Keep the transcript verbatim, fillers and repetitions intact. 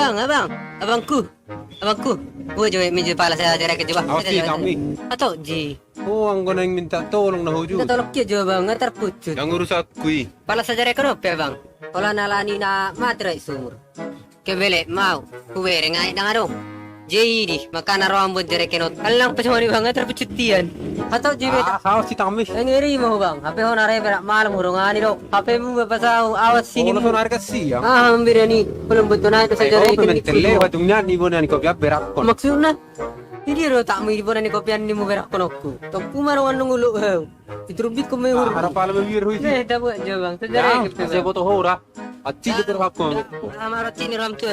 Abang, abang, abangku, abangku. Gue juga minjem pala sajareken juga. Awas di kami. Atau ji. Oh, anggo naeng minta tolong na ho juga. Minta tolong kia juga, abang, nga tarpucut. Yang urus aku i. Pala sajareken on pe, abang. Holan alani na mate do aek sumur. Kebele mau hubereng aek ndang adong. Jadi makana ro au mambuat jareken on. Alai nang pe songon i, abang, nga tarpucut hian. Atau ji beta. Ah, awas di kami. Ngeri ma ho, abang. Hape ho na re berak malam hudongani do. Hape mu bapa sau awas sini. Olo, sonari kasian. Ah, mambira ni. Belum betul naik dosa jareken ni. Tele batung nian ni bona ni kopi berak kon. Maksudna? Jadi ro tak mu di bona ni kopi an ni mu berak konokku. Tongku marong andung ulu ho. Iturumbit ko mehur. Harap alam mewir hui. Dah buat jo, abang. Sajareken pe, abang. Saya foto hora. Aci de berhak ko. Amaro aci ni ram tu.